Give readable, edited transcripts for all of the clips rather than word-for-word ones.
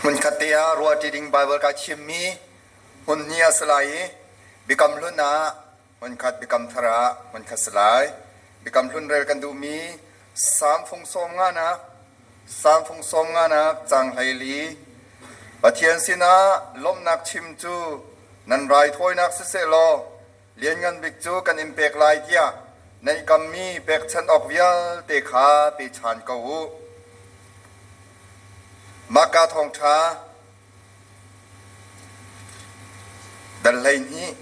Hmunkhat te ah ruahṭi ding Baibal kai thimmi hmun hnih a si lai i Biakam Hlun ah hmunkhat, Biakam Thar ah hmunkhat si lai. Biakam Hlun rel kan duhmi Salm fung sawm nganak, Salm fung sawm nganak caang 14. Pathian sinah lawmhnak chim cu nan raithawinak siseh law Lianngan Bik cu kan in pek lai tiah nan i kammi pekchanh awk vialte kha pe ṭhan ko u. Mahka thawngṭha dal 12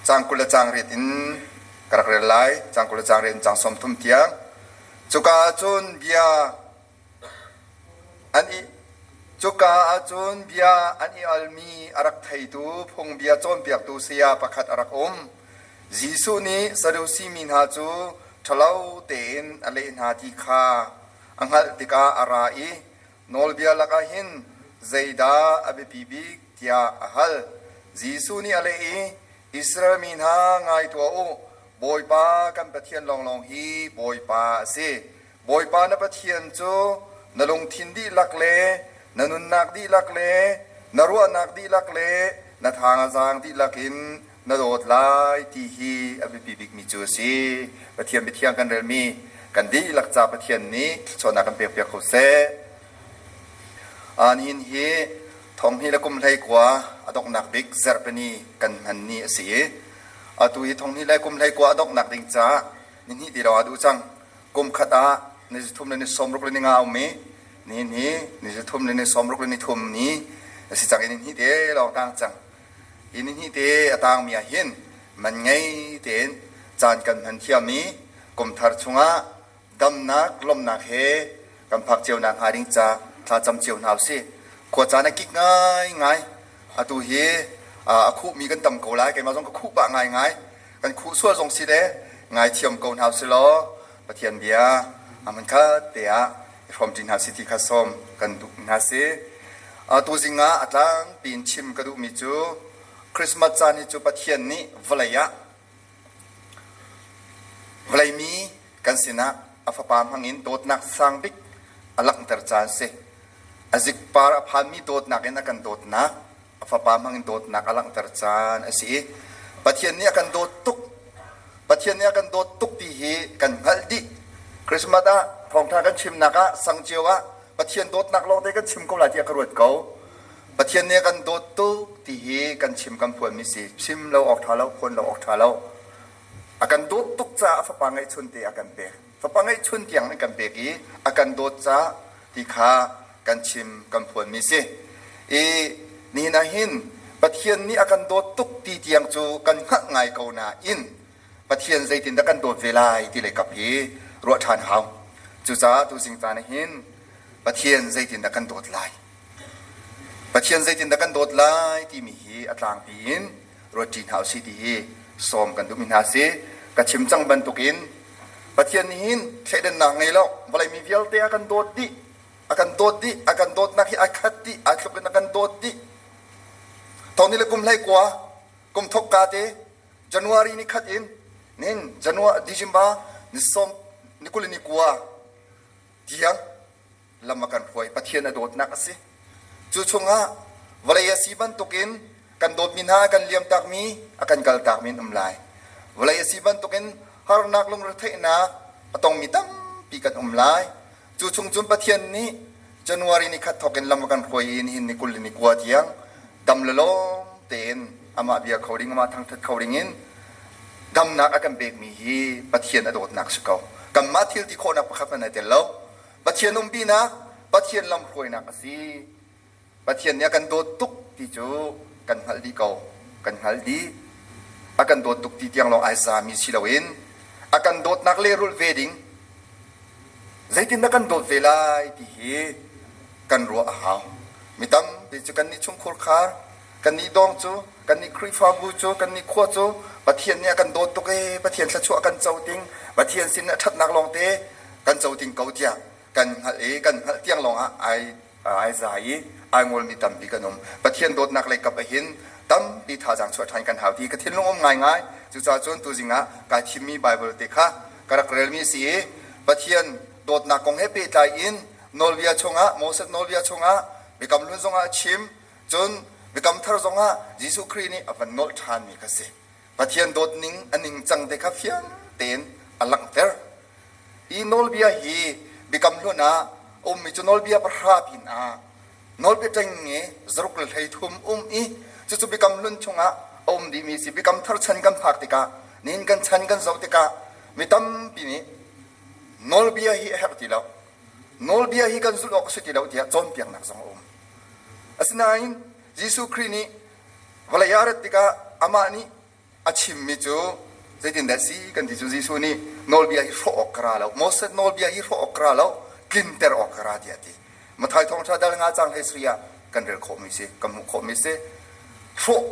caang 20 le caang riat in ka rak rel lai, caang 20 le caang riat in caang 30 tiang. Cuka ah cun bia Cuka ah cun bia an i almi a rak theitu phungbia cawnpiaktu saya pakhat a rak um. Jesuh nih Sadusi mi hna cu ṭhalo tein a leh hna ti kha a hngalh tikah a ra i nawlbia lakah hin zeidah a biapi bik tiah a hal. Jesuh nih a leh i, Israel mi hna ngai tuah u, Bawipa kan Pathian lawnglawng hi Bawipa a si. Bawipa na Pathian cu na lungthin dihlak le na nunnak dihlak le na ruahnak dihlak le na thazaang dihlak in na dawt lai ti hi a biapi bikmi cu a si. Pathian biathiang kan relmi kan dihlak ca Pathian nih thluachuahnak kan pekpiak ko seh. Nihin hi thonghnih le kum 19 a donghnak bik zarhpini kan hman ni a si i atu hi thonghnih le kum 19 a donghnak ding caah nihnih ti lawng a duh cang. Kum khat ah ni zathum le ni 60 le ni nga a um i nihin hi ni zathum le ni 60 le ni thum ni a si cang i ni hnih te lawng tang cang. Hi ni hnih te a tangmi ah hin man ngei tein caan kan hman thiam i kum thar chungah damnak lawmhnak he kan phak cio nak hnga ding ca thlacam cio hna usih. Khua caan a kik ngaingai. Atu hi a khuhmi kan tam ko lai. Keimah zong ka khuh pah ngaingai. Kan khuh sual zong si le ngaithiam ko hna usih law Pathian bia hmunkhat te ah i hrawmṭi hna si ti kha sawm kan duh hna si. Tuzing ah a tlangpi in chim ka duhmi cu Christmas caan hi cu Pathian nih vawlei ah vawleimi kan sinah a fapa hmangin dawtnak sang bik a langhter caan si. A zikpar a phanmi dawtnak in a kan dawtnak a fapa hmangin dawtnak a langhter caan a si i Pathian nih a kan dawt tuk. Pathian nih a kan dawt tuk ti hi kan hngalh dih. Christmas ah thawngṭha kan chimnak ah sang cio ah Pathian dawtnak lawngte kan chim ko lai tiah ka ruat ko. Pathian nih a kan dawt tuk ti hi kan chim kan phuanmi si. Chim lo awk ṭha lo, phuan lo awk ṭha lo. A kan dawt tuk caah a fapa ngeihchun te a kan pek. Fapa ngeihchun tiang in kan pek i a kan dawt caah ti kha kan chim kan phuanmi si. I nihin ah hin Pathian nih a kan dawt tuk ti tiang cu kan hngalh ngai ko nain Pathian zeitindah kan dawt ve lai ti lei kap hi ruah ṭhan hau. Cucaah tuzing caan ah hin Pathian zeitindah kan dawt lai? Pathian zeitindah kan dawt lai timi hi a tlangpi in ruatṭi hna usih ti hi sawm kan duhmi hna si. Ka chim cang bantukin Pathian nih hin thleidannak ngei lo vawlei mi vialte a kan dawt dih a kan dawt dih a kan dawtnak hi a khat dih aa tluk in a kan dawt dih thong ni le kum 19 kum thok ka te January ni khat in nin January December ni som ni kul ni kua tiang lam a kan hruai. Pathian a dawtnak a si. Cu chungah vawlei a si bantukin kan dawtmi hna a kan liamtakmi, a kan kaltakmi an um lai. Vawlei a si bantukin harnak lungretheihnak a tongmi tampi kan um lai. Cu chung cun Pathian nih January ni khat thawk in lam a kan hruai i nihin ni 20 ni kua tiang dam le lawm tein amah bia kho ding, amah thangthat kho ding in damnak a kan pekmi hi Pathian a dawtnak si ko. Kanmah thil ti khawhnak pakhat hmanh ai tel lo. Pathian umpinak, Pathian lamhruainak a si. Pathian nih a kan dawt tuk ti cu kan hngalh dih ko. Kan hngalh dih. A kan dawt tuk ti tiang lawng ai zami si loin a kan dawtnak lehrulh ve ding zeitin dah kan dawt ve lai ti hi kan ruah a hau. Mi tampi cu kannih chungkhur khar, kannih dawng cu, kannih Khrihfabu cu, kannih khua cu Pathian nih a kan dawt tuk ee, Pathian thluachuah kan co ting, Pathian sin a ṭhatnak lawngte kan co ting ko tiah kan hngalh i kan hngalh tiang lawngah ai ai za i ai ngolmi tampi kan um. Pathian dawtnak lei kap ahhin tampi thazaang chuah ṭhan kan hau ti ka thinlung um ngaingai. Cucaah cun tuzing ah kai thimmi Baibal te kha ka rak relmi a si i Pathian dawtnak kong he pehtlai in nawlbia chungah Moses nawlbia chungah. Biakam Hlun zongah a chim, cun Biakam Thar zongah Jesuh Khrih nih a van nolh ṭhanmi kha si. Pathian dawt ning a ningcang te kha fiang tein a langhter. Hi nawlbia hi Biakam Hlun ah a ummi cu nawlbia pahra pinah nawlbia ṭengnge zaruk le 13 um i cucu Biakam Hlun chungah a um dihmi si. Biakam Thar chan kan phak tikah nihin kan chan kan zoh tikah mi tampi nih nawlbia hi a herh ti lo. Nawlbia hi kan zulh awk a si ti lo tiah cawnpiaknak zong a um. Asinain Jesuh Khrih nih vawlei ah a rat tikah amah nih a chimmi cu zeitindah si kan ti cu Jesuh nih nawlbia hi hrawh awk ka ra lo Moses nawlbia hi hrawh awk ka ra lo tlinter awk ka ra tiah a ti Matthai thawngṭha dal nga cang hlei sarih ah kan rel khawhmi si kan hmuh khawhmi si hrawh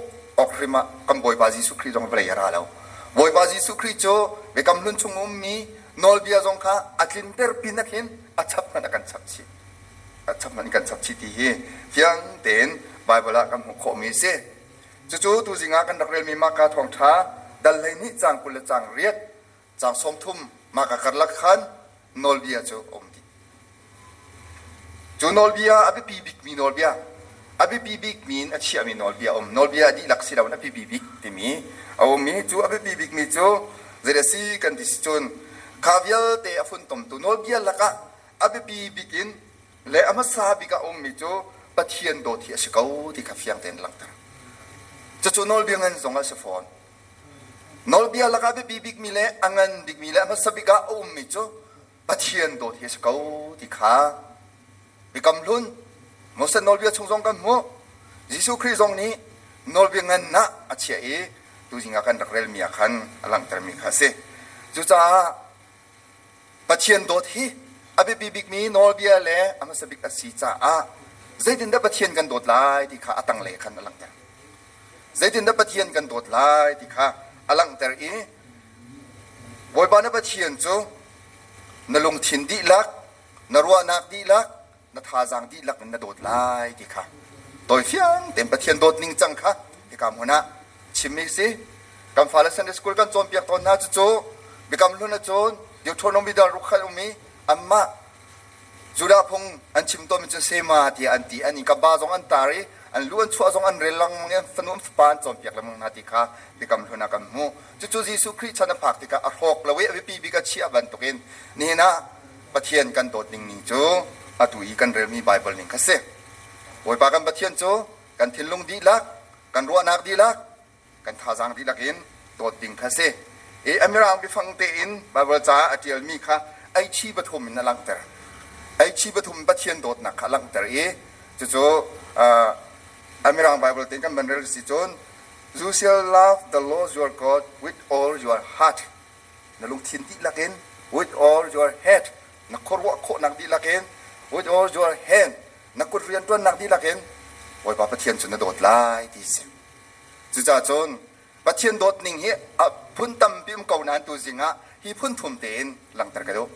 awk hrim ah kan Bawipa Jesuh Khrih zong vawlei a ra lo Bawipa Jesuh Khrih cu Biakam Hlun chung ummi nawlbia zong kha a tlinter pin ah khin a chap hmanh a kan chap chih a chap hmanh kan chap chih ti hi fiang tein Bible ah kan hmuh khawhmi a si Cucu tuzing ah kan rak relmi Mahka thawngṭha dal 12 caang 20 le caang riat caang 30 mahka karlak khan nawlbia cu a um dih. Cu nawlbia a biapi bikmi nawlbia, a biapi bikmi in a chiahmi nawlbia a um. Nawlbia a dihlak si loin a biapi bik timi a um i cu a biapi bikmi cu zei a si kan ti si cun kha vialte a funtomtu nawlbia lakah a biapi bik in le a hmasa bik ah a ummi cu Pathian dawt hi a si ko ti kha fiang tein langhter. Cucu nawlbia ngan zong a si fawn. Nawlbia lakah biapi bikmi le a ngan bikmi le a hmasa bik ah a ummi cu Pathian dawt hi a si ko ti kha Biakam Hlun Moses nawlbia chung zong kan hmuh. Jesuh Khrih zong nih nawlbia ngan ah a chiah i tuzing ah kan rak relmi ah khan a langhtermi kha a si. Cucaah Pathian dawt hi a biapi bikmi nawlbia le a hmasa bik a si caah zeitindah Pathian kan dawt lai ti kha a tanglei khan a langhter. Zeitindah Pathian kan dawt lai ti kha a langhter i Bawipa na Pathian cu na lungthin dihlak, na ruahnak dihlak, na thazaang dihlak in na dawt lai ti kha tawifiang tein Pathian dawt ning cang kha hika hmun ah chimmi si. Kan fale Sunday school kan cawnpiak tawn hna cucu Biakam Hlun ahcun Deuteronomy dal ruk khat um i anmah Judah phung an chim tawnmi cu Sema tiah an ti. An innka ba zong an tar i an lu an chuah zong an rel lengmang i an fanu an fapa an cawnpiak lengmang hna ti kha Biakam Hlun ah kan hmuh. Cucu Jesuh Khrih chan a phak tikah a hrawk lo i a biapi bik a chiah bantukin nihin ah Pathian kan dawt ning ning cu atu i kan relmi Baibal ning kha si. Bawipa kan Pathian cu kan thinlung dihlak, kan ruahnak dihlak, kan thazaang dihlak in dawt ding kha si. I a mirang biafang tein Baibal caah a ṭialmi kha eichi pathum in a langhter. Eichi pathum Pathian dawtnak kha a langhter i cucu a mirang Baibal tein kan van rel si cun You shall love the Lord your God with all your heart na lungthin dihlak in with all your head na khuaruah khawhnak dihlak in with all your hand na kut rianṭuannak dihlak in Bawipa Pathian cu na dawt lai ti si. Cucaah cun Pathian dawt ning hi a phun tampi um ko nain tuzing ah hi phun thum tein langhter ka duh.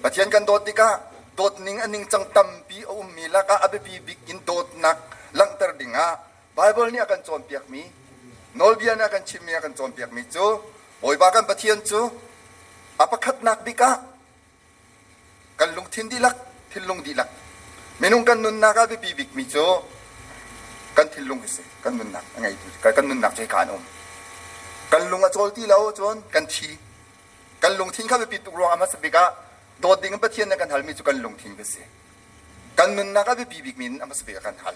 Pathian kan dawt tikah dawt ning a ningcang tampi a ummi lakah a biapi bik in dawtnak langhter dingah Baibal nih a kan cawnpiakmi, nawlbia nih a kan chimmi a kan cawnpiakmi cu Bawipa kan Pathian cu a pakhatnak bik ah kan lungthin dihlak, thinlung dihlak, minung kan nunnak ah biapi bikmi cu kan thinlung hi si, kan nunnak a ngeitu kan nunnak cu hika an um. Kan lung a cawl ti lo cun kan thi. Kan lungthin kha biapi tuk ruang ah hmasa bik ah dawt ding in Pathian nih kan halmi cu kan lungthin ka si. Kan nunnak ah biapi bikmi in a hmasa bik ah kan hal.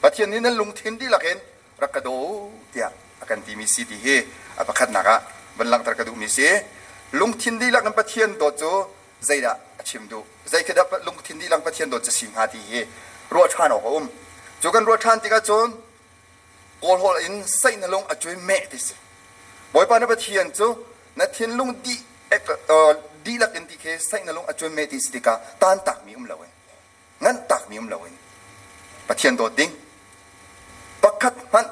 Pathian nih nan lungthin dihlak in rak ka daw tiah a kan timi si ti hi a pakhatnak ah van langhter ka duhmi si. Lungthin dihlak in Pathian dawt cu zeidah a chim duh? Zei khi dah lungthin dihlak Pathian dawt cu si hnga ti hi ruah ṭhan awk a um. Cu kan ruah ṭhan tikah cun Kawl holh in saih na lung a cuai meh ti si. Bawipa na Pathian cu na thinlung dih dihlak in ti khi saih na lung a cuai meh ti si tikah taantakmi um loin nganh takmi um loin Pathian dawt ding pakhat hmanh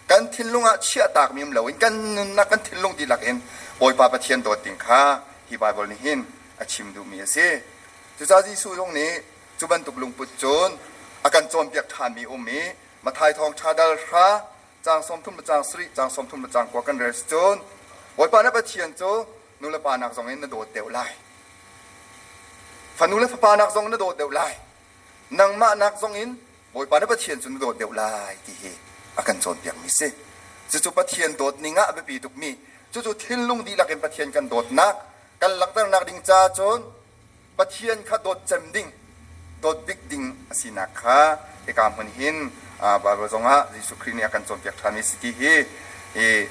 kan thinlung ah chiah takmi um loin kan nunnak kan thinlung dihlak in Bawipa Pathian dawt ding kha hi Baibal nih hin a chim duhmi a si. Cucaah Jesuh zong nih cu bantuk lungput cun a kan cawnpiak ṭhanmi um i Matthai thawngṭha dal hra caang 30 le caang sarih caang 30 le caang kua kan rel si cun Bawipa na Pathian cu nu le pa nak zong in na dawt deuh lai. Fanu le fapa nak zong na dawt deuh lai. Nangmah nak zong in Bawipa na Pathian cu na dawt deuh lai ti hi a kan cawnpiakmi si. Cucu Pathian dawt ning ah a biapi tukmi, cucu thinlung dihlak in Pathian kan dawtnak kan langhternak ding caah cun Pathian kha dawt cem ding, dawt bik ding a sinak kha hika hmun hin Bible zongah Jesuh Khrih nih a kan cawnpiak ṭhanmi si ti hi i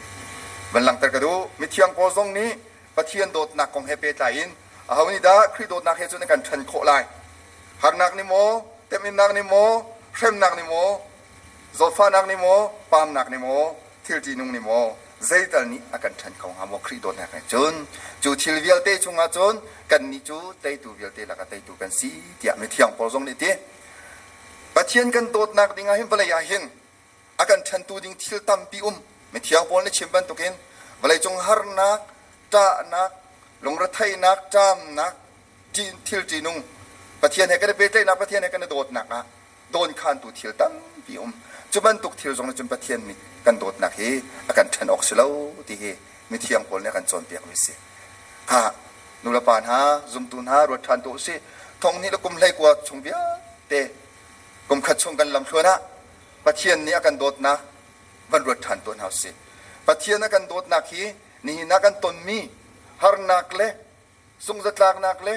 van langhter ka duh. Mithiang Paul zong nih Pathian dawtnak kong he pehtlai in aho nih dah Khrih dawtnak he cun a kan ṭhen khawh lai? Harnak nih maw, temhinnak nih maw, hremnak nih maw, zawtfahnak nih maw, pamnak nih maw, thil ṭihnung nih maw, zeital nih a kan ṭhen kho hnga maw Khrih dawtnak nih cun cu thil vialte chungah cun kannih cu teitu vialte lakah teitu kan si tiah mithiang Paul zong nih a ti. Pathian kan dawtnak dingah hin vawlei ah hin a kan ṭhentu ding thil tampi um. Mithiang Paul nih chim bantukin vawleicung harnak, ṭahnak, lungretheihnak, ṭamnak, thil ṭihnung, Pathian he kan i pehtlaihnak, Pathian he kan i dawtnak ah dawnkhantu thil tampi um. Cu bantuk thil zong nih cun Pathian nih kan dawtnak hi a kan ṭhen awk si lo ti hi mithiang Paul nih a kan cawnpiakmi a si. Kha nulepa hna, zumtu hna ruat ṭhan tuah usih. Thong hnih le kum 19 chung vialte kum khat chung kan lamthluan ah Pathian nih a kan dawtnak van ruat ṭhan tuah hna usih. Pathian a kan dawtnak hi nihin ah kan tonmi harnak le sungzatlaknak le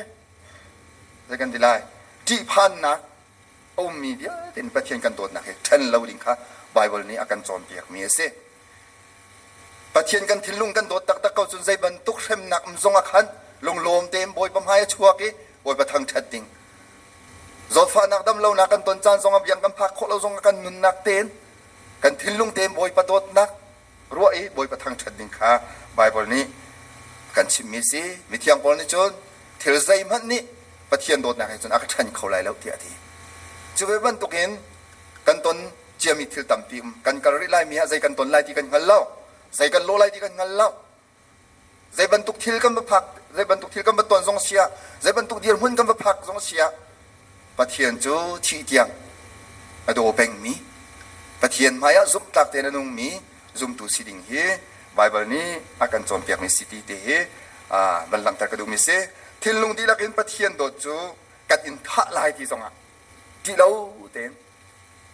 zei kan ti lai ṭihphannak a ummi vialte in Pathian kan dawtnak hi ṭhen lo ding kha Baibal nih a kan cawnpiakmi a si. Pathian kan thinlung kan dawt taktak ko cun zei bantuk hremnak um zong ah khan lunglawm tein Bawipa hmai a chuak i Bawipa thangṭhat ding. Zawtfahnak damlonak kan ton caan zongah biang kan phak khawh lo zongah kan nunnak tein kan thinlung tein Bawipa dawtnak ruah i Bawipa thangṭhat ding kha Baibal nih kan chimmi si. Mithiang Paul nih cun thil zeihmanh nih Pathian dawtnak he cun a ka ṭhen kho lai lo tiah a ti. Cu ve bantukin kan ton ciami thil tampi um. Kan kal rih laimi ah zei kan ton lai ti kan hngal lo. Zei kan lawh lai ti kan hngal lo. Zei bantuk thil kan va phak, zei bantuk thil kan va ton zong si ah, zei bantuk dirhmun kan va phak zong si ah, Pathian cu thih tiang a daw pengmi, Pathian hmaiah zumhtlak tein a nungmi zumtu si ding hi Baibal nih a kan cawnpiakmi si ti te hi van langhter ka duhmi si. Thinlung dihlak in Pathian dawt cu kan in thah lai ti zongah ṭih lo tein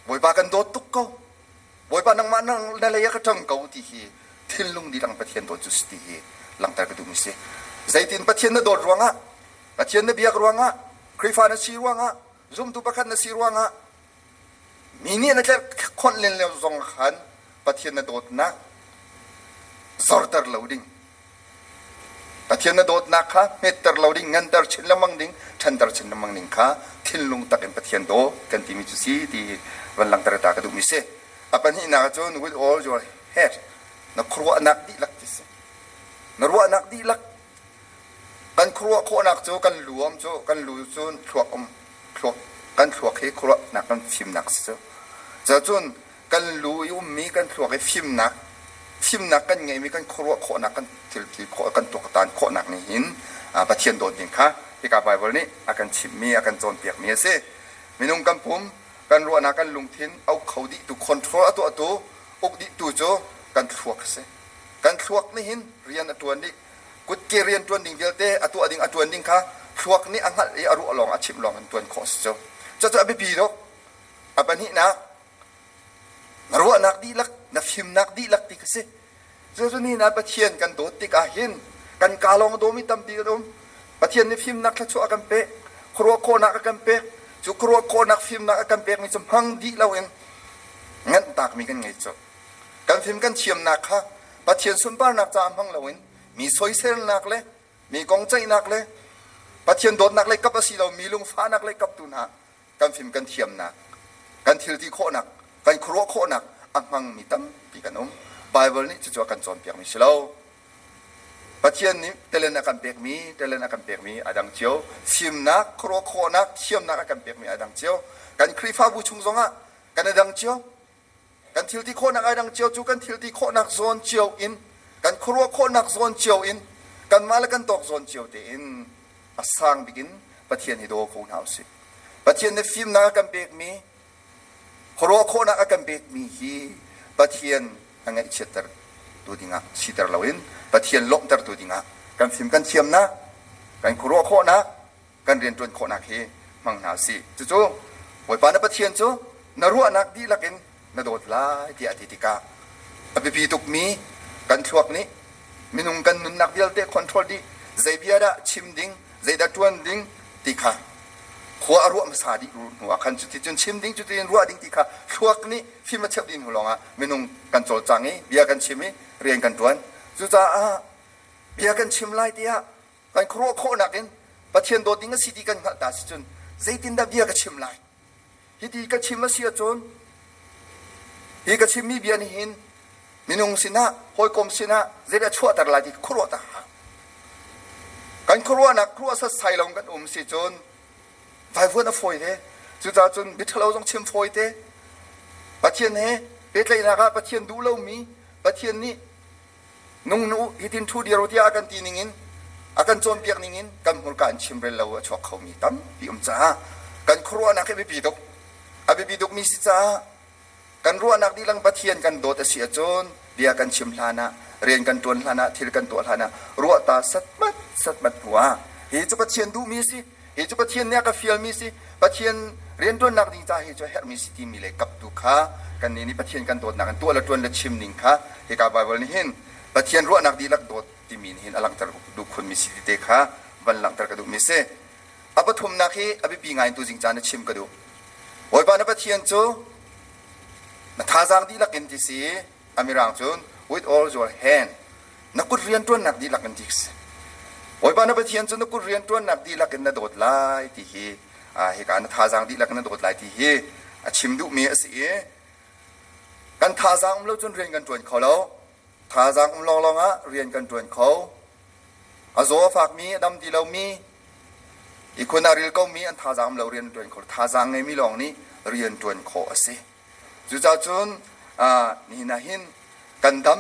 Bawipa kan dawt tuk ko. Bawipa nangmah na lei ah ka ṭang ko ti hi thinlung dihlak Pathian dawt cu si ti hi langhter ka duhmi si. Zeitin Pathian na dawt ruangah, Pathian na biak ruangah, Khrihfa na si ruangah, zumtu pakhat na si ruangah, mi nih na tlerh khonh len lio zong khan Pathian na dawtnak zorter lo ding. Pathian na dawtnak kha hmetter lo ding, nganter chin lengmang ding, ṭhanter chin lengmang ding kha thinlung tak in Pathian daw kan timi cu si ti van langhter ta ka duhmi si. A pahnihnak ahcun with all your heart na khuaruahnak dihlak ti si. Na ruahnak dihlak kan khuaruah khawhnak cu kan lu um cu kan lu cu thluak um thluak kan thluak hi khuaruahnak kan fimnak si cu. Cun kan lu i ummi kan thluak i fimnak fimnak kan ngeihmi kan khuaruah khawhnak kan thil ti khawh kan tuaktan khawhnak nih hin Pathian dawt ding kha hika Bible nih a kan chimhmi a kan cawnpiakmi a si. Minung kan pum kan ruahnak kan lungthin a uk kho dihtu control a tuahtu uk dihtu cu kan thluak a si. Kan thluak nih hin rian a ṭuan dih kutke rian ṭuan ding vialte a tuah ding a ṭuan ding kha thluak nih a hngalh i a ruah lawng a chimh lawng in ṭuan khawh a si cu. Cucu a biapi tuk. A pahnihnak Na ruahnak dihlak, na fimnak dihlak ti kha si. Cucu ni na Pathian kan dawt tikah hin kan kaa lawng a dawmi tampi kan um. Pathian nih fimnak thluachuah a kan pek, khuaruah khawhnak a kan pek. Cu khuaruah khawhnak fimnak a kan pekmi cu hmang dih loin nganhtakmi kan ngei cu. Kan fim kan thiamnak kha Pathian sunparnak caah hmang loin mi soiselnak le mi kong ceihnak le Pathian dawtnak lei kap a si lo mi lungfahnak lei kap tu hna kan fim kan thiamnak, kan thilti khawhnak, kan khuaruah khawhnak a hmangmi tampi kan um. Bible nih cucu a kan cawnpiakmi si lo. Pathian nih talent a kan pekmi, talent a kan pekmi a dang cio. Fimnak, khuaruah khawhnak, thiamnak a kan pekmi a dang cio. Kan Khrihfabu chung zongah kan i dang cio. Kan thilti khawhnak ai dang cio cu kan thilti khawhnak zawn cio in kan khuaruah khawhnak zawn cio in kanmah le kan tawk zawn cio tein a sang bik in Pathian hi daw ko hna usih. Pathian nih fimnak a kan pekmi, khuaruah khawhnak a kan pekmi hi Pathian a ngaihchiatter tu dingah siter loin Pathian lawmhter tu dingah kan fim kan thiamnak, kan khuaruah khawhnak, kan rianṭuan khawhnak hi hmang hna usih. Cucu Bawipa na Pathian cu na ruahnak dihlak in na dawt lai tiah a ti tikah a biapi tukmi kan thluak nih minung kan nunnak vialte control dih zei bia dah chim ding zeidah ṭuan ding ti kha khua a ruah hmasa dih hnu ah khan cuticun chim ding cuticun ruah ding ti kha thluak nih fim a cheuh dih hnu lawngah minung kan cawlcang i bia kan chim i rian kan ṭuan. Cucaah bia kan chim lai tiah kan khuaruah khawhnak in Pathian dawt ding a si ti kan hngalh ta si cun zeitindah bia ka chim lai? Hiti ka chim a si ahcun hi ka chimmi bia nih hin minung sinah hawikom sinah zeidah chuahter lai ti khuaruah ta hau. Kan khuaruahnak khuaruah satsai lo kan um si cun vaivuan a fawi ve. Cucaah cun biaṭhalo zong chim fawi te. Pathian he pehtlaihnak ah Pathian duh lomi Pathian nih Nung nu hitin ṭhu dir u tiah a kan ti ningin a kan cawnpiak ningin kan hmurka in chimrel lo a chuak khomi tampi um caah kan khuaruahnak hi a biapi tuk. A biapi tukmi si caah kan ruahnak dihlak Pathian kan dawt a si ahcun bia kan chim hlan ah rian kan ṭuan hlan ah thil kan tuah hlan ah ruah ta satmat satmat hnu ah hi cu Pathian duhmi a si hi cu Pathian nih a ka fialmi si Pathian rianṭuannak ding ca hi cu a herhmi si timi le kap tu kha kannih nih Pathian kan dawtnak in tuah le ṭuan le chim ning kha hika Baibal nih hin Pathian ruahnak dihlak dawt timi nih hin a langhter duh khunmi si ti te kha van langhter ka duhmi si. A pathumnak hi a biapi ngai in tuzing caan na chim ka duh. Bawipa na Pathian cu na thazaang dihlak in ti si a mirang cun with all your hand na kut rianṭuannak dihlak in ti si. Bawipa na Pathian cu na kut rianṭuannak dihlak in na dawt lai ti hi hika na thazaang dihlak in na dawt lai ti hi a chim duhmi a si i kan thazaang um lo cun rian kan ṭuan kho lo. Thazaang um lawnglawng ah rian kan ṭuan kho. A zaw a fakmi, a dam ti lomi, ihkhun ah ril komi an thazaang um lo rian ṭuan kho. Thazaang ngeimi lawng nih rian ṭuan khawh a si. Cucaah cun nihin ah hin kan dam,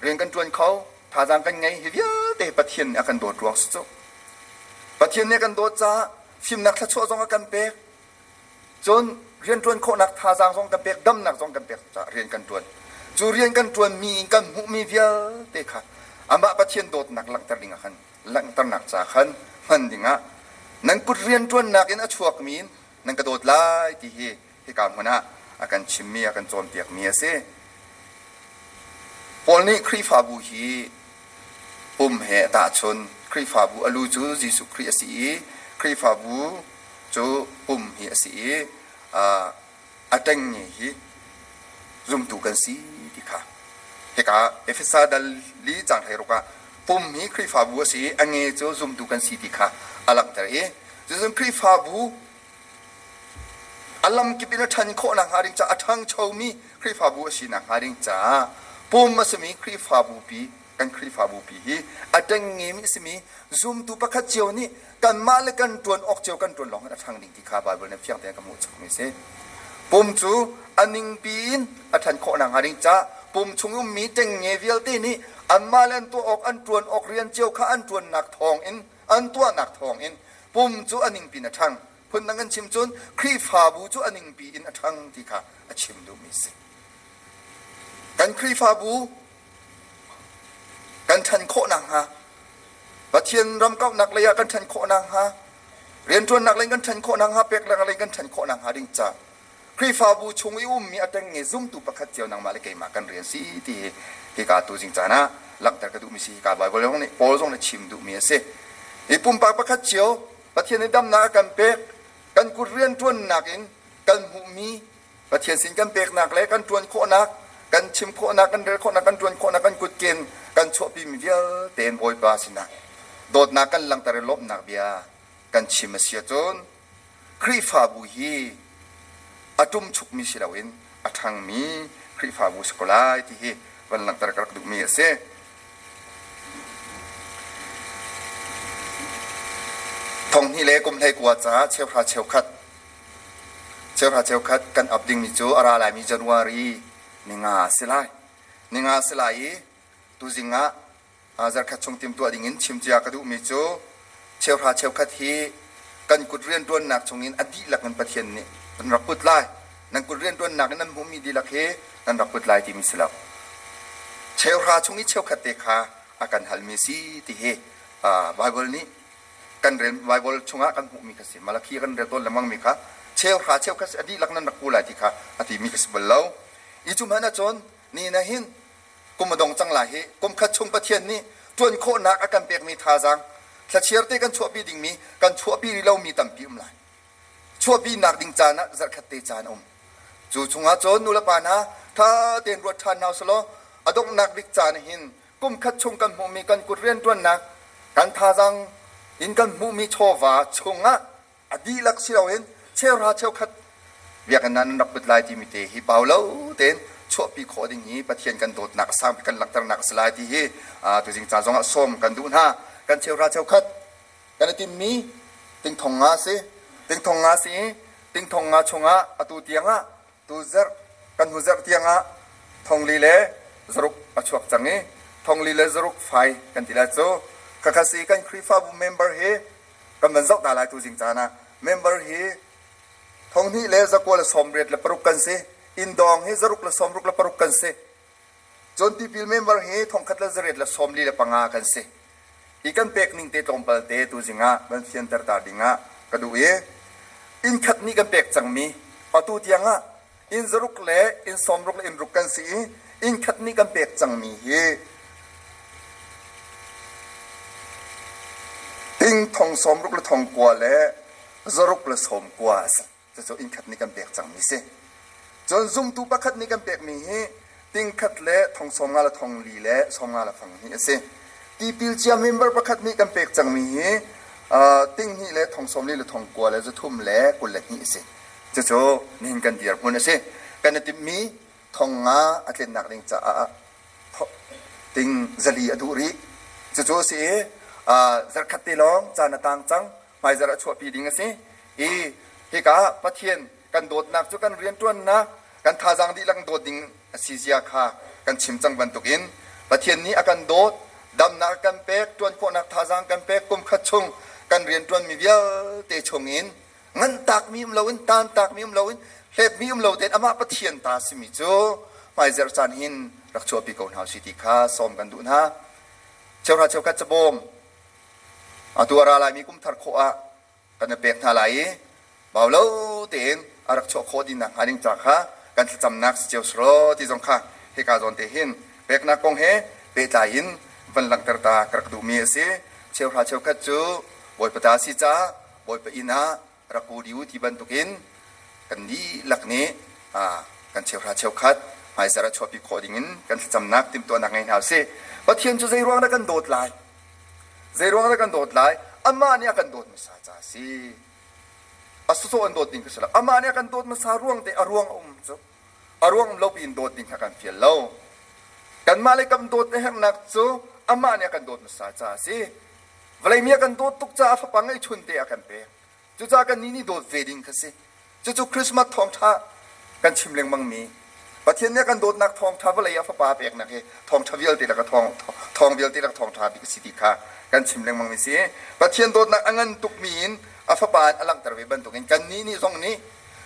rian kan ṭuan kho, thazaang kan ngei hi vialte Pathian nih a kan dawt ruang si cu. Pathian nih a kan dawt caah fimnak thluachuah zong a kan pek. Cun rianṭuan khawhnak thazaang zong kan pek, damnak zong kan pek caah rian kan ṭuan. Cu rian kan ṭuanmi in kan hmuhmi vialte kha amah Pathian dawtnak langhter ding ah khan langhternak ca khan hman dingah nan kut rianṭuannak in a chuakmi in nan ka dawt lai ti hi hika hmun ah a kan chimmi a kan cawnpiakmi a si. Paul nih Khrihfabu hi pum he a tahchun. Khrihfabu a lu cu Jesuh Khrih a si i Khrihfabu cu pum hi a si i a ṭengnge hi zumtu kan si ti kha hika Efesa dal li cang 16 ah pum hi Khrihfabu a si i a nge cu zumtu kan si ti kha a langhter i cucun Khrihfabu A lamkip in a ṭhan khawh nakhnga ding caah a ṭhangchomi Khrihfabu a si nakhnga ding caah pum a simi Khrihfabu pi kan Khrihfabu pi hi a ṭengngemi a simi zumtu pakhat cio nih kanmah le kan ṭuan awk cio kan ṭuan lawng in a ṭhang ding ti kha Baibal nih fiang tein ka hmuh chakmi a si. Pum cu a ningpi in a ṭhan khawh nakhnga ding caah pum chung ummi ṭengnge vialte nih anmah le an tuah awk an ṭuan awk rian cio kha an ṭuannak thawng in an tuahnak thawng in pum cu a ningpi in a ṭhang. Phundang kan chim cun Khrihfabu cu a ningpi in a ṭhang ti kha a chim duhmi a si. Kan Khrihfabu kan ṭhan khawh nakhnga Pathian ram kauhnak lei ah kan ṭhan khawh nakhnga rianṭuannak lei kan ṭhan khawh nakhnga peknak lei kan ṭhan khawh nakhnga ding ca Khrihfabu chung i ummi a ṭengnge zumtu pakhat cio nangmah le keimah kan rian si ti hi hika tuzing caan ah langhter ka duhmi si hika Baibal zong nih Paul zong nih chim duhmi a si. Hi pumpak pakhat cio Pathian nih damnak a kan pek kan kut rianṭuannak in kan hmuhmi Pathian sin kan peknak le kan ṭuan khawhnak kan chim khawhnak kan rel khawhnak kan ṭuan khawhnak kan kutken kan chuahpimi vialte in Bawipa sinah dawtnak kan langhter i lawmhnak bia kan chim a si ahcun Khrihfabu hi a ṭumchukmi si loin a ṭhangmi Khrihfabu si ko lai ti hi van langhter ka rak duhmi a si. Thonghnih le kum 19 caah cheuhra cheukhat cheuhra cheukhat kan ap dingmi cu a ra laimi January ninga a si lai. Ninga a si lai i tuzing ah zarkhat chung timhtuah dingin chimcia ka duhmi cu cheuhra cheukhat hi kan kut rianṭuannak chungin a dihlak in Pathian nih nan rak put lai. Nan kut rianṭuannak in nan hmuhmi dihlak hi nan rak put lai timi si lo. Cheuhra chung i cheukhat te kha a kan halmi si ti hi Baibal nih kan rel Baibal chungah kan hmuhmi kha si. Malakhi kan rel tawn lengmangmi kha. Cheuhra cheukhat a dihlak nan rak pu lai ti kha a timi ka si bal lo. I cu hmanh ahcun ni na hin kum a dong cang lai hi kum khat chung Pathian nih ṭuan khawhnak a kan pekmi thazaang thlachiar te kan chuahpi dingmi kan chuahpi rih lomi tampi um lai. Chuahpinak ding caan ah zarhkhat te caan a um. Cu chungah cun nulepa hna ṭha tein ruat ṭhan hna usih law a donghnak bik caan hin kum khat chung kan hmuhmi kan kut rianṭuannak kan thazaang in kan hmuhmi chawva chungah a dihlak si loin cheuhra cheukhat biakinn ah nan rak put lai timi te hi pau lo tein chuahpi khawh ding hi Pathian kan dawtnak a sangpi kan langhternak a si lai ti hi tuzing ca zongah sawm kan duh hna. Kan cheuhra cheukhat kan i timmi tingthong nga si. Tingthong nga si i tingthong nga chungah atu tiangah tu zarh kan hnu zarh tiangah thongli le zaruk a chuak cang i thongli le zaruk fai kan ti lai cu. Khakha si kan Khrihfabu member hi kan van zoh ta lai tu zing caan ah member hi 2 le 9 le 86 kan si. Inndawng hi 6 le 66 kan si. Cun tipil member hi 1000 le 8 le 45 kan si. Hi kan pek ning te tlawmpal te tu zing ah van fianter ta ding ah ka duh i inn khat nih kan pek cangmi atu tiang ah inn zaruk le inn sawmruk le inn ruk kan si i inn khat nih kan pek cangmi hi ting thong sawmruk le thong kua le zaruk le sawm kua a si. Cucu inn khat nih kan pek cangmi si. Cun zumtu pakhat nih kan pekmi hi ting khat le thong sawm nga le thong li le sawm nga le fang hnih a si. Tipil cia member pakhat nih kan pek cangmi hi ting hnih le thong sawm li le thong kua le zathum le 22 a si. Cucu nihin kan dirhmun a si. Kan i timhmi thong nga a tlinnak ding caah ting zali a duh rih. Cucu a si i zarkhat te lawng caan a tang cang. Hmaizarh a chuahpi ding a si. I hika ah Pathian kan dawtnak cu kan rianṭuannak, kan thazaang dihlak dawt ding a si zia kha kan chim cang bantukin Pathian nih a kan dawt, damnak a kan pek, ṭuan khawhnak thazaang kan pek, kum khat chung kan rianṭuanmi vialte chungin nganhtakmi um loin, taantakmi um loin, hlepmi um lo tein amah Pathian ta simi cu hmaizarh caan hin rak chuahpi ko hna usih ti kha sawm kan duh hna. Cheuhra cheukhat cabawm atu a ra laimi kum thar khawh ah kan i pek hna lai i bau lo tein a rak chuah khawh ding nakhnga ding ca kha kan thlacamnak si cio selaw ti zong kha hika zawn te hin peknak kong he pehtlai in van langhter ta ka rak duhmi a si. Cheuhra cheukhat cu Bawipa ta si caah Bawipa inn ah rak u dih u ti bantukin kan dihlak nih kan cheuhra cheukhat hmaizarh ah chuahpi khawh dingin kan thlacamnak timhtuahnak ngei hna usih. Pathian cu zei ruang dah kan dawt lai? Zei ruang dah kan dawt lai? Amah nih a kan dawt hmasa ca a si. A sawsawh an dawt ding kha si lo. Amah nih a kan dawt hmasa ruang te a ruang a um cu. A ruang um lo piin dawt ding kha kan fial lo. Kanmah le kan dawt a herhnak cu amah nih a kan dawt hmasa ca a si. Vawlei mi a kan dawt tuk caah fapa ngeihchun te a kan pek. Cucaah kannih nih dawt ve ding kha si. Cucu Christmas thawngṭha kan chim lengmangmi Pathian nih a kan dawtnak thawngṭha vawlei ah fapa peknak hi thawngṭha vialte laka thawng thawng vialte laka thawngṭha bik a si ti kha kan chim lengmangmi si. Pathian dawtnak a ngan tukmi in a fapa in a langhter ve bantukin kannih nih zong nih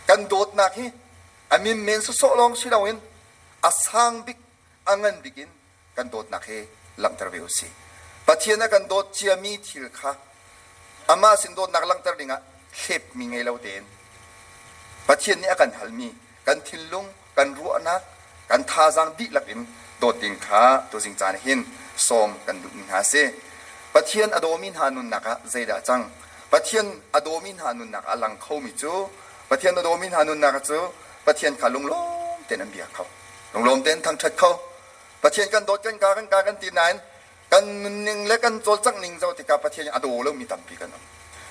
kan dawtnak hi a min men sawsawh lawng si loin a sang bik a ngan bik in kan dawtnak hi langhter ve u sih. Pathian a kan dawt ciami thil kha amah sin dawtnak langhter dingah thlepmi ngei lo tein Pathian nih a kan halmi kan thinlung, kan ruahnak, kan thazaang dihlak in dawt ding kha tuzing caan hin sawm kan duhmi hna a si. Pathian a dawmi hna nunnak ah zeidah a cang? Pathian a dawmi hna nunnak ah a lang khomi cu Pathian a dawmi hna nunnak cu Pathian kha lunglawm tein an bia kho. Lunglawm tein thangṭhat kho. Pathian kan dawt kan ka kan ka kan ti nain kan nunning le kan cawlcangh ning zoh tikah Pathian a daw lomi tampi kan um.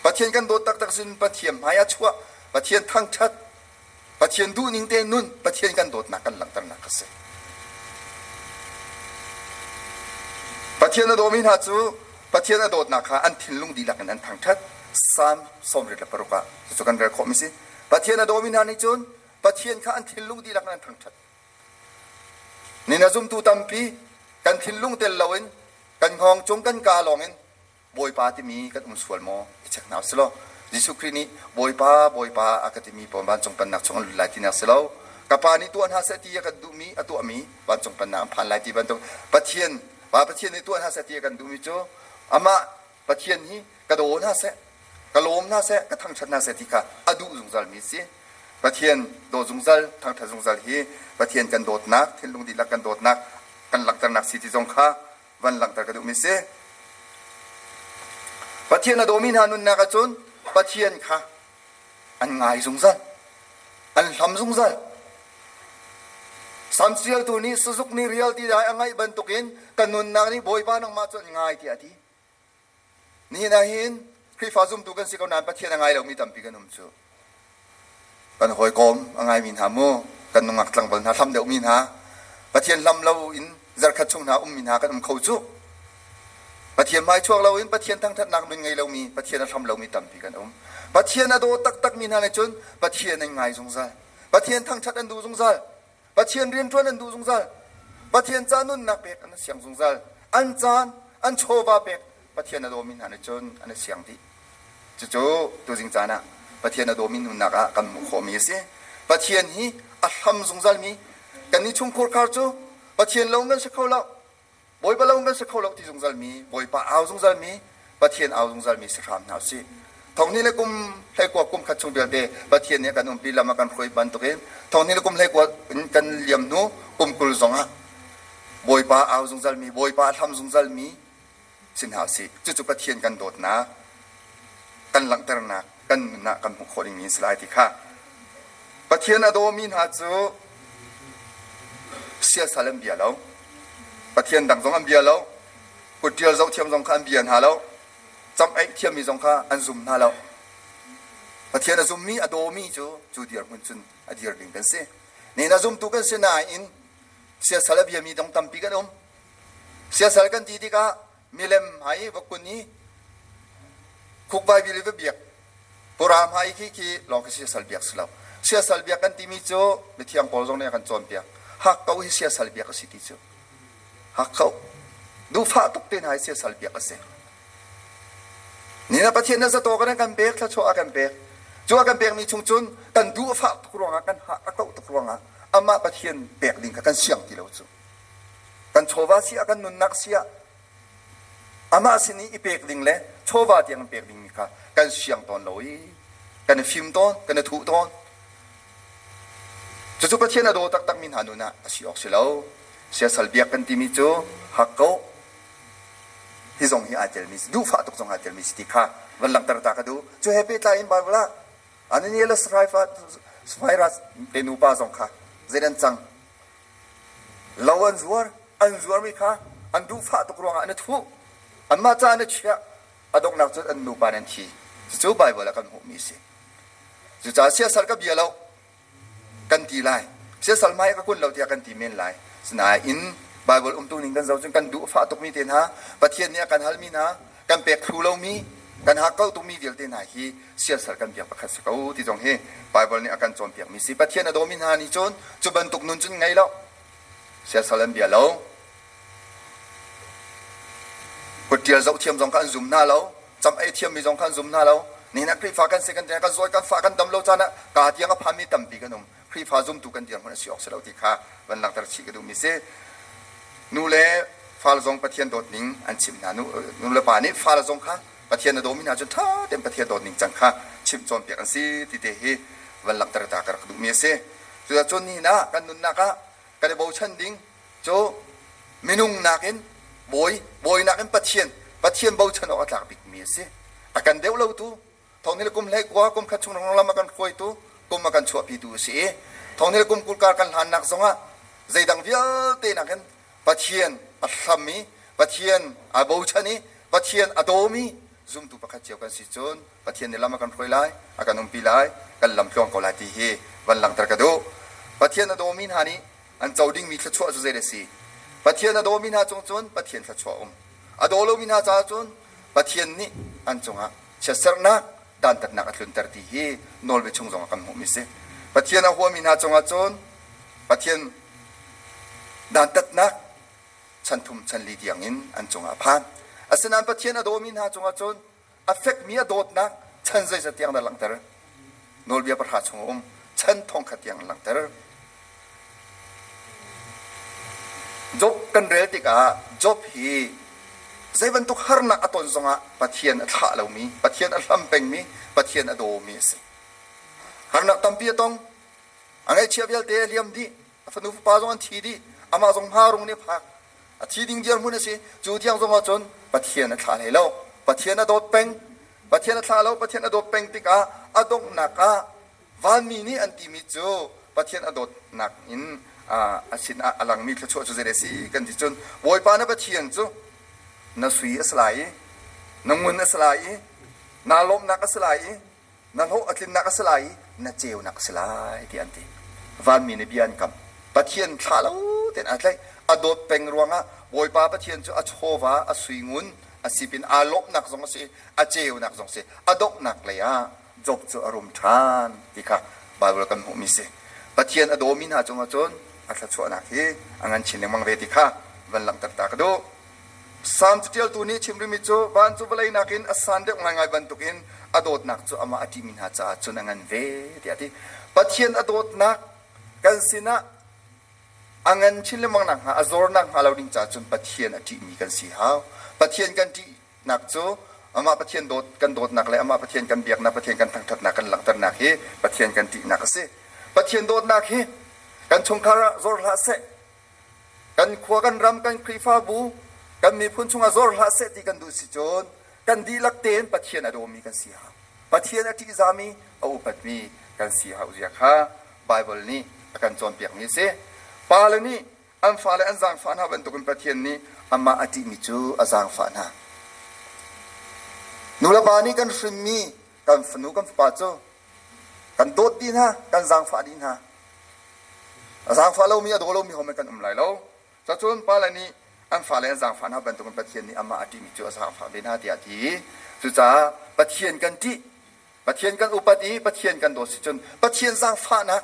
Pathian kan dawt taktak sin Pathian hmai ah chuah, Pathian thangṭhat, Pathian duhning te nun, Pathian kan dawtnak kan langhternak a si. Pathian a dawmi hna cu Pathian a dawtnak kha an thinlung dihlak in an thangṭhat. Psalm 96 ah cucu kan rel khawhmi si. Pathian a dawmi hna nih cun Pathian kha an thinlung dihlak in an thangṭhat. Nin a zumtu tampi kan thinlung tel loin kan hngawng cung kan kaa lawngin Bawipa timi kan um sual maw i check hna usih law Jesuh Khrih nih Bawipa Bawipa a ka timi pawl vancung pennak chung an lut lai tinak si lo. Ka pa nih tuah hna seh ti a kan duhmi a tuahmi vancung pennak an phan lai ti bantuk Pathian Pa Pathian nih tuah hna seh ti a kan duhmi cu amah Pathian hi ka daw hna seh. Ka lawm hna seh, ka thangṭhat hna seh ti kha a duh zungzalmi a si. Pathian daw zungzal, thangṭhat zungzal hi Pathian kan dawtnak, thinlung dihlak kan dawtnak kan langhternak si ti zong kha van langhter ka duhmi si. Pathian a dawmi hna nunnak ahcun Pathian kha an ngai zungzal, an hlam zungzal. Sam ṭialtu nih sazuk nih rial ti dai a ngaih bantukin ka nunnak nih Bawipa nangmah cu an ngai tiah a ti. Nihin ah hin Khrihfa zumtu kan si ko nain Pathian a ngai lomi tampi kan um cu. Kan hawikom a ngaimi hna mu, kan nungak tlangval hna hlam deuhmi hna, Pathian hlam lo in zarkhat chung hna ummi hna kan um kho cu. Pathian hmai chuak loin Pathian thangthatnak nun ngei lomi, Pathian a hlam lomi tampi kan um. Pathian a daw taktakmi hna nih cun Pathian an ngai zungzal. Pathian thangthat an duh zungzal. Pathian rianṭuan an duh zungzal. Pathian ca nunnak pek an siang zungzal. An caan, an chawva pek Pathian a dawmi hna nih cun an i siang dih. Cucu tuzing caan ah Pathian a dawmi nunnak ah kan hmuh khawhmi a si. Pathian hi a hlam zungzalmi kannih chungkhur khar cu Pathian lo kan si kho lo. Bawipa lo kan si kho lo ti zungzalmi, Bawipa au zungzalmi, Pathian au zungzalmi si hram hna usih. Thonghnih le kum hleikua kum khat chung vialte Pathian nih a kan umpi lam a kan hruai bantukin thonghnih le kum hleikua in kan liam hnu kum 20 zongah Bawipa au zungzalmi, Bawipa a hlam zungzalmi si hna usih. Cucu Pathian kan dawtnak, kan langhternak, kan nun ah kan hmuh khawh dingmi a si lai ti kha Pathian a dawmi hna cu siasal an bia lo. Pathian dang zong an bia lo. Kutṭial zohthiam zong kha an bia hna lo. Camh-eih thiammi zong kha an zum hna lo. Pathian a zummi, a dawmi cu cu dirhmun cun a dir ding kan si. Nihin a zumtu kan si nain siasal a biami dong tampi kan um. Siasal kan ti tikah milem hmai va kun i khukbai bil i va biak pura hmai khi khi lawng khi siasal biak si lo. Siasal biak kan timi cu mithiang Paul zong nih a kan cawnpiak. Hakkau hi siasal biak a si ti cu. Hakkau. Duhfah tuk te hna hi siasal biak a si. Ni na Pathian na zato kan kan pek, thluachuah a kan pek. Cu a kan pekmi chung cun kan duh a fah tuk ruangah kan ha a kauh tuk ruangah amah Pathian pek ding kha kan siang ti lo cu. Kan chawva si ah kan nunnak si ah amah sin i i pek ding le chawva tiang pek dingmi kha kan siang tawn lo i kan i fim tawn, kan i thuh tawn. Cucu Pathian a daw taktakmi hna nun ah a si awk si lo. Siasal biak kan timi cu hak ko. Hi zong hi aa telmi si, duhfah tuk zong aa telmi si ti kha van langhter ta ka duh. Cu he pehtlai in Bible ah Ananias le Sapphira te nupa zong kha zei an cang? Lo an zuar, an zuarmi kha an duhfah tuk ruangah an i thuh. Anmah ca an i chiah. A donghnak cun an nupa in an thi. Cucu Baibal ah kan hmuhmi a si. Cucaah siasal ka bia lo kan ti lai. Siasal hmai ka kun lo tiah kan ti men lai. Sinain Baibal umtu ning kan zoh cun kan duhfah tukmi te hna, Pathian nih a kan halmi hna, kan pek thlu lomi, kan hakkauh tukmi vialte hna hi siasal kan biak pakhat si ko ti zong hi Baibal nih a kan cawnpiakmi si. Pathian a dawmi hna nih cun cu bantuk nun cun ngei lo. Siasal an bia lo. Kutṭial zohthiam zong kha an zum hna lo. Cam ei thiammi zong kha an zum hna lo. Nihin ah Khrihfa kan si kan ti kan zawi kan fah kan dam lo caan ah kaa tiang a phanmi tampi kan um. Khrihfa zumtu kan dirhmun a si awk si lo ti kha van langhter chih ka duhmi si. Nu le fale zong Pathian dawt ning an chimh hna. Nu le pa nih fale zong kha Pathian a dawmi hna cun ṭha tein Pathian dawt ning cang kha chimh cawnpiak an si ti te hi van langhter ta ka rak duhmi a si. Cucaah cun nihin ah kan nunnak ah kan i bochan ding cu minung nakin bawi, bawi nakin Pathian, Pathian bochan awk a tlak bikmi a si. A kan deuh lotu, thong le kum hlei kua kum khat chung lam a kan hruaitu, kum a kan chuahpitu a si i thong le kum 20 kar kan hlannak zongah zeidang vialte nakin Pathian a hlam i Pathian aa bochan i Pathian a dawmi zumtu pakhat cio kan si cun Pathian nih lam a kan hruai lai, a kan umpi lai, kan lam tluang ko lai ti hi van langhter ka duh. Pathian a dawmi hna nih an co dingmi thluachuah cu zei a si? Pathian a dawmi hna cung cun Pathian thluachuah um. A daw lomi hna caah cun Pathian nih an cungah chiatserhnak, dantatnak a tlunter ti hi nawlbia chung zongah kan hmuhmi si. Pathian a huami hna cungah cun Pathian dantatnak chan thum chan li tiangin an cungah a phan. Asinain Pathian a dawmi hna cungah cun a fekmi a dawtnak chan zeizat tiang dah langhter? Nawlbia pahra chung a um. Chan thongkhat tiang an langhter. Job kan rel tikah Job hi Zei bantuk harnak a ton zongah Pathian a thlah lomi, Pathian a hlam pengmi, Pathian a dawmi a si. Harnak tampi a tong. A ngaihchia vialte a liam dih. A fanu fapa zong an thi dih. Amah zong hmarung nih a phak. A thi ding dirhmun a si. Cu tiang zong ahcun Pathian a thlah hlei lo. Pathian a dawt peng. Pathian a thlah lo. Pathian a dawt peng tikah a donghnak ah vanmi nih an timi cu Pathian a dawtnak in a sinah a langmi thluachuah cu zei a si kan ti cun Bawipa na Pathian cu na sui a si lai i na ngun a si lai i naa lawmhnak a si lai i na hlawh a tlinnak a si lai i na ceunak a si lai tiah an ti. Vanmi nih bia an kam. Pathian thlah lo tein aa tlaih. A dawt peng ruangah Bawipa Pathian cu a chawva, a sui ngun a si pin aa lawmhnak zong a si, a ceunak zong a si. A donghnak lei ah Job cu a rum ṭhan ti kha Baibal kan hmuhmi si. Pathian a dawmi hna cungah cun a thluachuahnak hi a ngan chin lengmang ve ti kha van langhter ta ka duh. Salm caṭialtu nih chim rihmi cu van cu vawlei nakin a san deuh ngaingai bantukin a dawtnak cu amah a ṭihmi hna caah cun a ngan ve tiah a ti. Pathian a dawtnak kan sinah a ngan chin lengmang nakhnga a zor nakhnga lo ding caah cun Pathian a ṭihmi kan si hau. Pathian kan ṭihnak cu amah Pathian dawt kan dawtnak le amah Pathian kan biaknak, Pathian kan thangṭhatnak kan langhternak hi Pathian kan ṭihnak a si. Pathian dawtnak hi kan chungkhar ah zor hlah seh, Kan khua, kan ram, kan Khrihfabu, kan miphun chungah zor hlah seh ti kan duh si cun kan dihlak tein Pathian a dawmi kan si hau. Pathian a ṭihzami, a upatmi kan si hau zia kha Baibal nih a kan cawnpiakmi a si. Pale nih an fale an zaangfah hna bantukin Pathian nih amah a ṭihmi cu a zaangfah hna. Nulepa nih kan hrinmi kan fanu kan fapa cu kan dawt dih hna, kan zaangfah dih hna. A zaangfah lomi, a daw lomi hom kan um lai lo. Cacun pale nih an fale an zaangfah hna bantukin Pathian nih amah a ṭihmi cu a zaangfah ve hna tiah a ti. Cucaah Pathian kan ṭih, Pathian kan upat i Pathian kan dawt si cun Pathian zaangfahnak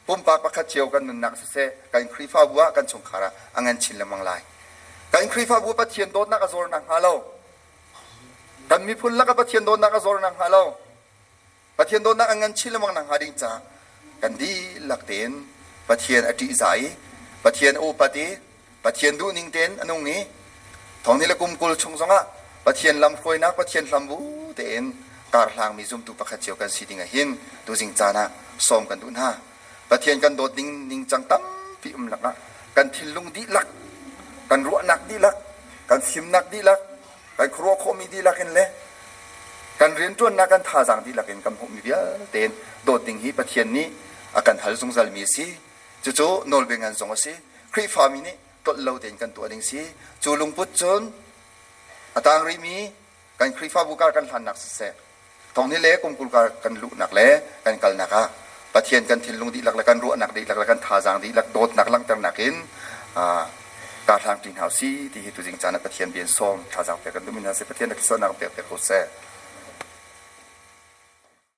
pumpak pakhat cio kan nunnak siseh, kan Khrihfabu ah, kan chungkhar ah a ngan chin lengmang lai. Kan Khrihfabu Pathian dawtnak a zor nakhnga lo, kan miphun lakah Pathian dawtnak a zor nakhnga lo, Pathian dawtnak an ngan chin lengmang nakhnga ding caah kan dihlak tein Pathian a ṭihzah i Pathian a upat i Pathian duhning tein a nung i thong ni le kum 20 chung zongah Pathian lamhruainak Pathian hlambu tein karhlangmi zumtu pakhat cio kan si ding ah hin tuzing caan ah sawm kan duh hna. Pathian kan dawt ding ningcang tampi um lakah kan thinlung dihlak, kan ruahnak dihlak, kan fimnak dihlak, kan khuaruah khawhmi dihlak in le kan rianṭuannak kan thazaang dihlak in kan hmuhmi vialte in dawt ding hi Pathian nih a kan hal zungzalmi a si. Cucu nawlbia ngan zong a si. Khrihfami nih tlolh lo tein kan tuah ding si. Cu lungput cun a tang rihmi kan Khrihfabu kar kan hlannak siseh, thong ni le kum 20 kar kan luhnak le kan kalnak ah Pathian kan thinlung dihlak le kan ruahnak dihlak le kan thazaang dihlak dawtnak langhternak in karhlang ṭi hna usih ti hi tuzing caan ah Pathian bia in sawm thazaang pek kan duhmi hna si. Pathian na thisawhnak pek pek ko seh.